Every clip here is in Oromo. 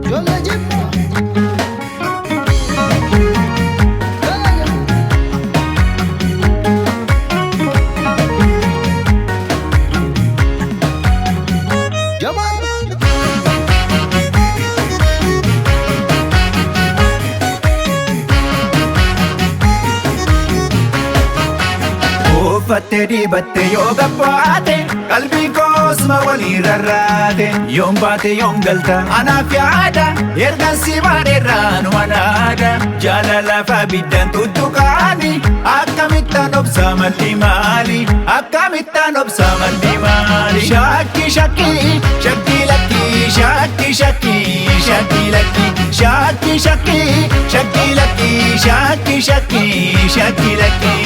Ijoollee Jimmaa. Jamaal. Uffattee dibattee yoo gabbaate, qalbii koosma walii rarraate. Yoom baate, yoom galta, anaaf yaada. Ergan si baadheerraa nu manaada. Jaalala abiddaan tuttuqaani, akkamittaan obsa malli maali? Akkamittaan obsa malli maali? Shakki shakki shakki lakki, shakki shakki shakki lakki, shakki shakki shakki lakki, shakki shakki shakki lakki.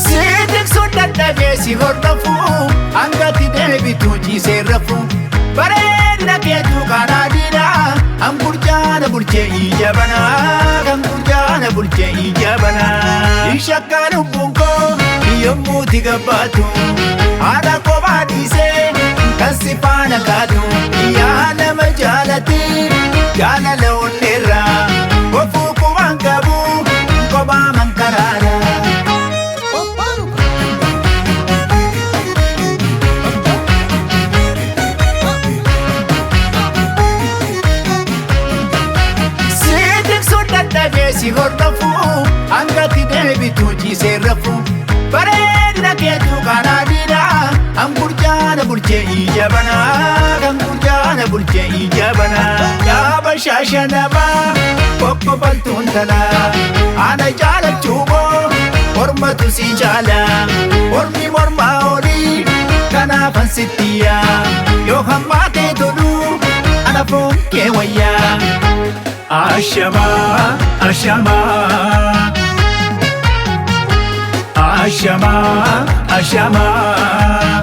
Si tiksuun dadhabee si hordofu, hangatti deebitu ciisee rafu. Bareedina keetu karaa diinaa, kan gurjaana bulchee ija banaa, kan gurjaana bulchee ija banaa. Shakkaa lubbuun koo yommuuti gabbaatu, haadha kophaa dhiisee kan si faana kaatu. Yaa nama jaalati, jaalala onneerraa kofuu qubaan qabu, kophaa mankaraara. Qophaa'u. Si tiksuun dadhabee si hordofu, hangatti deebitu ciisee rafu. Bareedina keetu karaa diinaa, kan gurjaana bulchee ija banaa, kan gurjaana bulchee ija banaa. Yaaba shaashanabaa kokkofaltuun talaa, ana jaalachuu moo mormatu si jaala? Mormi mormaa olii kanaafan sittiyaa, yoo hammaatee tolu ana foon kee wayyaa. Ashamaa, ashamaa, ashamaa, ashamaa.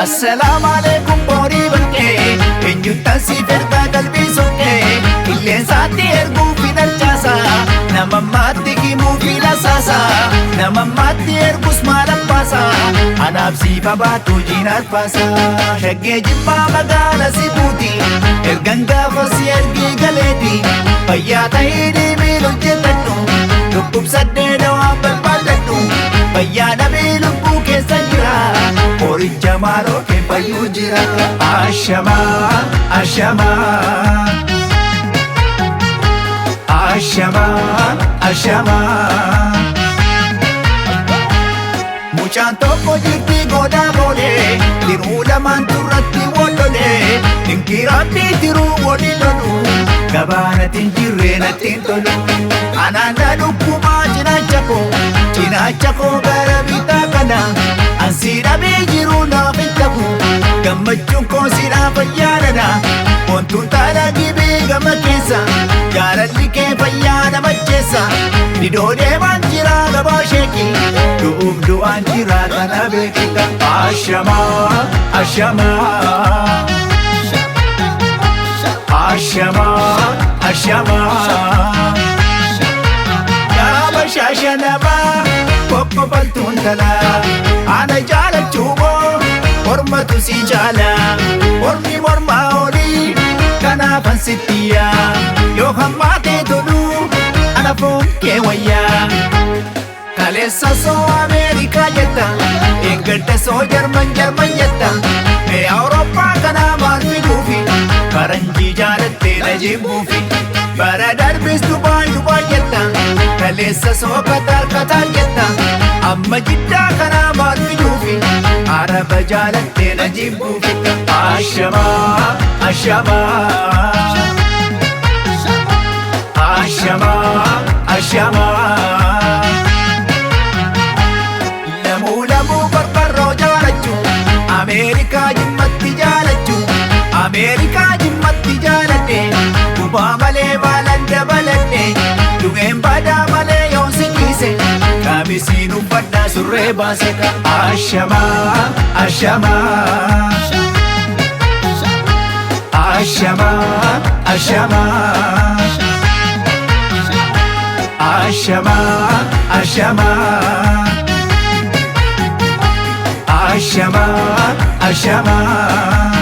Assalaamu alaikum borii banqee, eenyuttan siif ergaa qalbii soqee? Qilleensaatti erguu fi darcaasa, namammaatti himuu fi lasaasa, namammaatti ergus maal abbaasa? Anaaf siif abaatu jiinaat baasa. Shaggee Jimmaa magaala si buuti, ergan gaafa si ergii galeeti. Fayyaa ta'ee deemee hojjetadhu, dhukkubsadhee dawaa barbaadadhu. Fayyaa dhabee lubbuu keessa jira, qoricha maaloo kee fayyuu jira. Ashamaa, ashamaa, ashamaa, ashamaa. Mucaan tokko jirti godaa boolee, tiruu lamaan turratti wal lolee, dinkiraatti tiruu walii lolu, gabaanatti hin jirree natti hin tolu. Anaan na dhukkubaa cinaacha koo, cinaacha koo gara bitaa kana, ansi dhabee jiru naaf hin ta'u, gammachuun koo siidhaaf ayyaanadha. Wantuun taala gibee gama keessa, jaalalli kee fayyaa nama jeessa, didoo deemaan jira gabaa sheeki, du'uuf du'aan jira kana beekita. Ashamaa, ashamaa, ashamaa, ashamaa. Yaaba shaashanabaa kokkofaltuun talaa, ana jaalachuu moo mormatu si jaala? Mormi mormaa olii kanaafan sittiyaa, yoo hammaatee tolu ana foon kee wayyaa. Kaleessa soo Ameerikaa jetta, eeggadda soo Jarman Jarman jetta. Mee Awurooppaa kanaa maal fiduufi? Faranjii jaalattee na jibbuufi. Bara darbis Dubaay Dubaay jetta, kaleessa soo Kataar Kataar jetta. Amma Jiddaa kanaa maal fiduufi? Araba jaalattee na jibbuufi. Ashamaa, ashamaa, ashamaa, ashamaa. Lamuu lamuu qorqorroo jaalachuu, Ameerikaa Jimmatti jaalachuu, Ameerikaa Jimmatti jaaladhe, gubaa malee maalan dabaladhe? Du'een badaa malee yoon si dhiise, qaamisiin uffadhaa surree baase. Ashamaa, ashamaa, ashamaa, ashamaa. Ashamaa ashamaa. Ashamaa ashamaa.